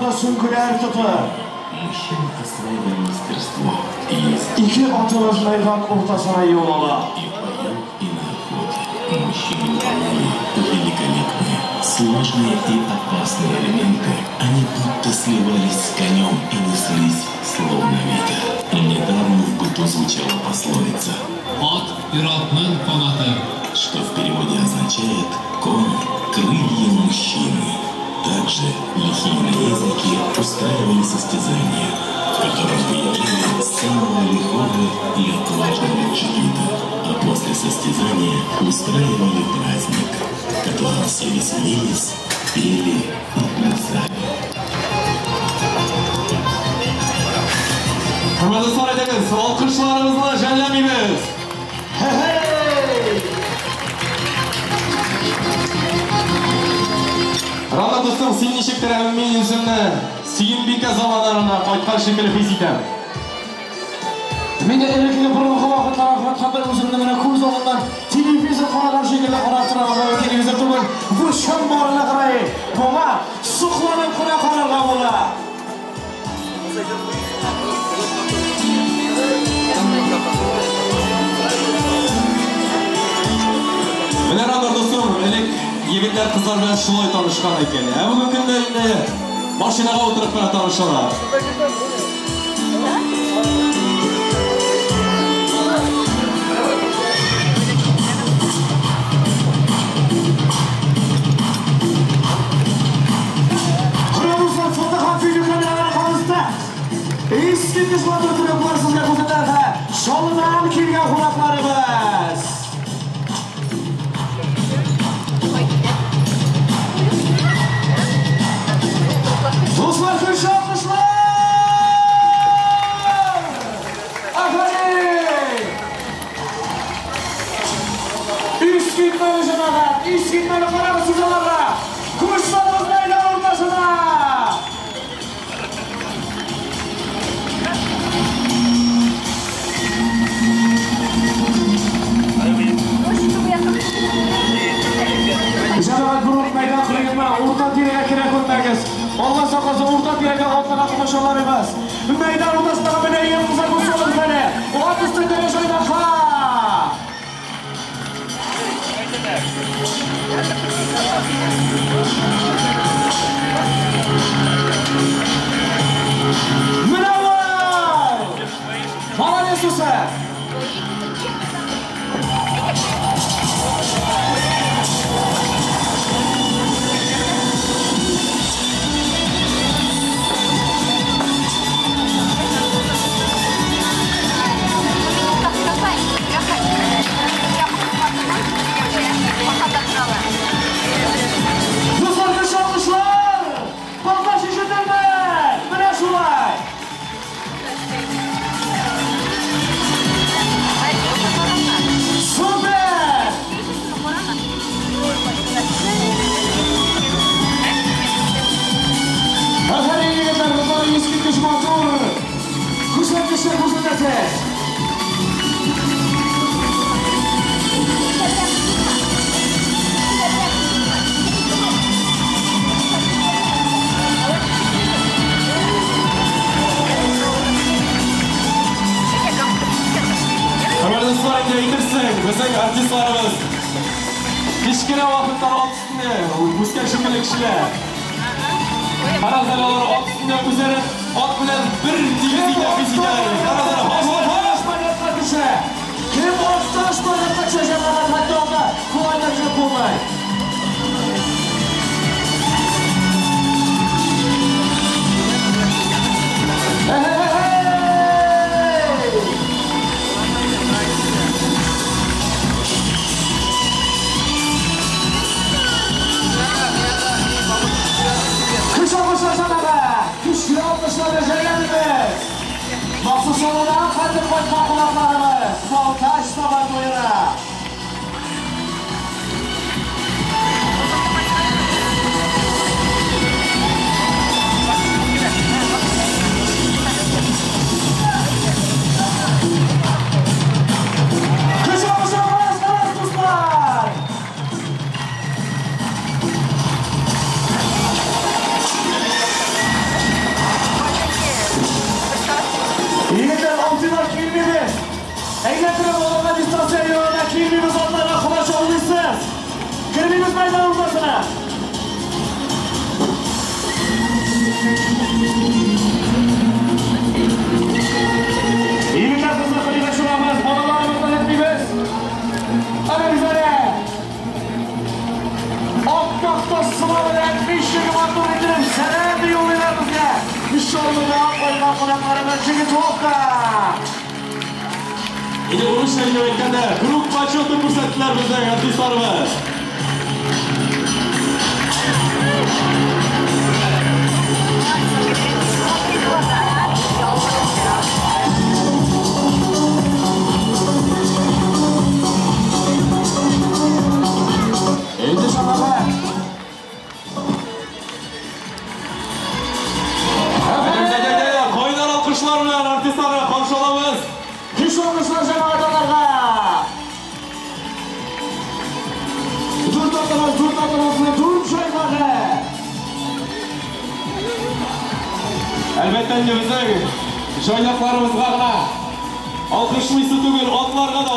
Кулларында сөңгеләр тотып. Мужчины осваивали мастерство. Есть Ике атыбыз мәйдан уртасына юл ала. и в бою, и на охоте. Мужчины выполняли великолепные, сложные и опасные элементы. Они будто сливались с конем и неслись, словно ветер. Недаром в быту звучала пословица, Ат ир-атның канаты. Что в переводе означает «конь – крылья мужчины». Также лихие наездники устраивали состязания, в которых выявляли самого лихого и отважного джигита, а после состязания устраивали праздник, в котором все веселились, пели и плясали. Хөрмәтле дуслар, әйдәгез, алкышларыбызны жәлләмибез. Хе-хей! Рана дустым, син ничектер, ә мин үземне Сөембикә заманнарына кайткан шикелле хис итәм. Мин дә элеккеге борынгы вакытларга кайтканда үземне менә күз алдымнан телевизор караган шикелле карап торам. Бу телевизор түгел, бу чынбарлык рай. Моңа сокланып кына карарга була. Менә, Ранар дустым, элек егетләр кызлар белән шулай танышкан икән. Ә бүгенге көндә инде машинага утырып кына танышалар. Хөрмәтле фото һәм видео камералары кабызды. Искиткеч матур трюклар сезгә күрсәтергә Чаллыдан килгән кунакларыбыз. Дуслар, көчле алкышлар! Афәрин! Искитмәле җәмәгать, искитмәле, карагыз сез аларга! Күз салыгыз мәйдан уртасына! Җәмәгать, борылып мәйдан кырыена, урта тирәгә керә күрмәгез. Алла сакласын, урта тирәгә атларга комачауламыйбыз. Мәйдан уртасындагы менә егет-кызлар, күз салыгыз әле. Ат өстендәге җайдакка! Менә болай! Молодец, дуслар! Дуслар, көчле алкышлар! Балтач ишетелде! Менә шулай! Супер! Афәрин, егетләр, кызлар, искиткеч матур! Күрсәткечләр күрсәтәсез! Хөрмәтле дуслар, инде әйтерсең, безнең артистларыбыз кечкенә вакыттан ат өстендә үскән шикелле кешеләр. Карагыз әле, алар ат өстендә үзләрен ат белән бер тигез итеп хис итәләр. Карагыз әле, һап, һап, һап! Шпагатка төшә! Кем атта шпагатка төшә, җәмәгать, хәтта анда болай да төшеп булмый. Эй! Көчле алкышлар, җәмәгать! Көчле алкышлар жәлләмибез! Махсус Чаллыдан кайтып кайткан кунакларыбыз, Балтач Сабан туена. Көчле алкышлар, карагыз, дуслар! Чаллыда кайткан кунакларыбыз Джигитовка. Инде урысча итеп әйткәндә, круг почета күрсәттеләр безнең артистларыбыз. Инде җәмәгать. Кайнар алкышлар белән артистларны каршы алабыз. Көчле алкышлар җәмәгать аларга. Дүрт атыбыз, дүрт атыбызны дүрт җайдагы. Әлбәттә инде безнең җайдакларыбызга гына алкышлыйсы түгел, атларга да.